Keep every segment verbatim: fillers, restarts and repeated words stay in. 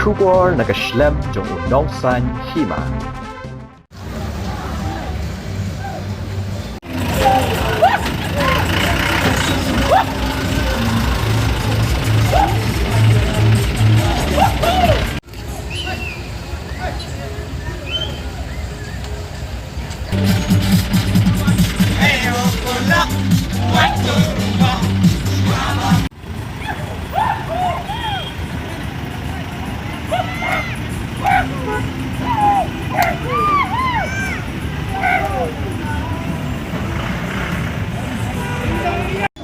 Khubor na ka shlem jong u nongsan hima.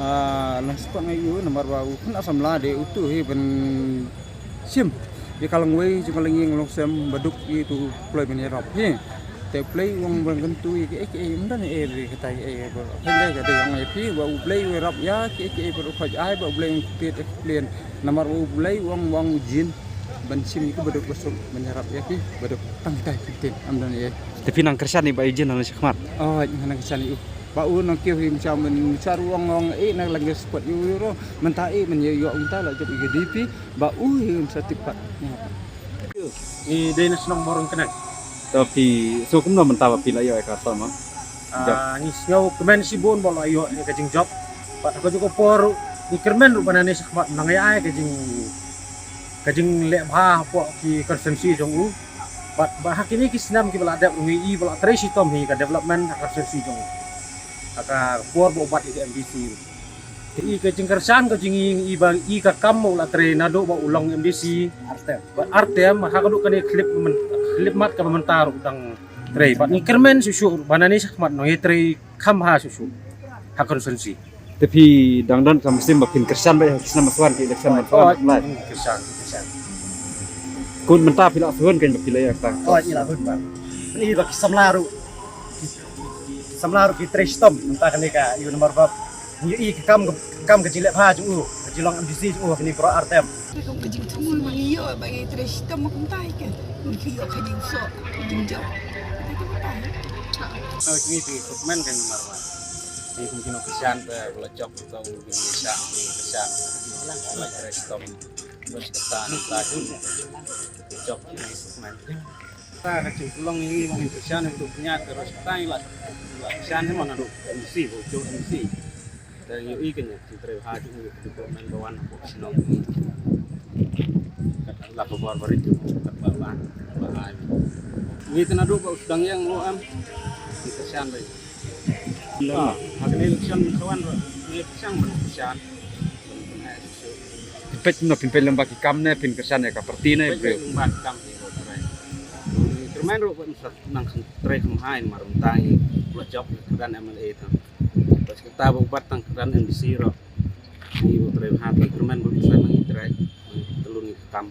Ah, la spot ngai u namar ba u khynnah samla de utu hi ban shim ïa ka longwei jong ka longïing longsem ba duk ïa utu u Blei ban ïarap hi. Te u Blei u ong ban kyntu ïa kiei kiei, ym don ei re katai ei ba. Hynrei ka dei ong ïa phi ba u Blei u ïarap ïa kiei kiei ba u khot ai, ba u Blei u ktiet ïa ka plian. Namar u Blei u ong, u ong u jin ban shim ïa ki ba duk ba suk ban ïarap ïa ki ba duk tang kitai ki ktien, ym don ei. Te phi nang kyrshan ïa ba u jin nang shakhmat. Oh, nang kyrshan ïa u. Ba u nang kiew hi, mynshuwa, mynshuwa ruh u ong, ong eh, na lang spot ïa u ruh. Mynta eh, mynta ïa u mynta la jop ïa ka D P. Ba u hi un sa tip pat. Ngi dei na shnong Mawryngkneng. To phi sngewthuh kumno mynta ba phi la ïoh ïa ka song, ma? Ah, ngi sngewkmen shibun ba la ïoh ïa ka jingjop. Bad ha kajuh ka por ruh ngi kyrmen ruh ba nangne shakhmat nang ïa ai ka jing, ka jingleh bha hapoh ki constituency jong u. Bad ba ha kine ki snem kiba la dep ruh ngi i ba la trei shitom hi ka development ha constituency jong u. Ha ka por ba u bat ïa ka M D C ruh. Te i ka jingkyrshan ka jong ngi, i ba i ka kam u la trei naduh ba u long M D C. Artem. Bad artem, ha kaduh kane khyllipmat, khyllipmat kaba mynta ruh u dang trei. Bad ngi kyrmen shuh shuh ba nangne shakhmat nang ïa trei kham bha shuh shuh ha constituency. Te phi dang don ka mynsiem ba phin kyrshan ba ïa ki snem ban sa wan, ki election ban sa wan, oh, lai. Kyrshan, kyrshan. Kun mynta phi la sngewthuh kan ba phi la ïa ka. Oh, i la hun ba. Ni ba ki samla ruh. Samla ruh ki trei shitom mynta kane ka ïa u namar ba ngi ïohi ka kam, ka kam ka jingleh bha jong u, ka jinglong M D C jong u ha kine baroh ar term. Te kum ka jingthmu ba ngi ïoh ba ngi trei shitom kumta hi ke. Ngi ïoh ka jingsoh, ka jingjop. Te kumta hi. Ngi phi kmen ka namar ba ngi kum ki nongkyrshan te ba la jop to ngi shah ngi kyrshan. Ba trei shitom. Ba shi katta ngi ta jun. Jop ngi kmen. Ta ka jingpynlong ïa ngi ba ngin kyrshan ïa u Dkhar, ka ruh sa tang la, la kyrshan ïa u naduh M C, ba u juh M C. Te ngi ïohi ka jingtrei bha jong u, u development ba wan hapoh shnong. Kat la ka bor barit jong u, kat ba wan, ba ai. Ngi te naduh ba u sdang ïa u em, ngi kyrshan ba ïa. Ah, ha kane election mynta wan ruh, ngi kyrshan ba kyrshan. Phi peit, no, phin peit lem ba ki kam ne phin kyrshan ïa ka party ne briew? Peit lem ba ki kam hi ruh, trai. Kyrmen ruh ba nang trei kham bha namar mynta ngi la jop kyrdan M L A tang. Bad kata ba u bat tang kyrdan M D C ruh. Ngi trei bha tang, kyrmen ba nang trei. Tang ngi kam.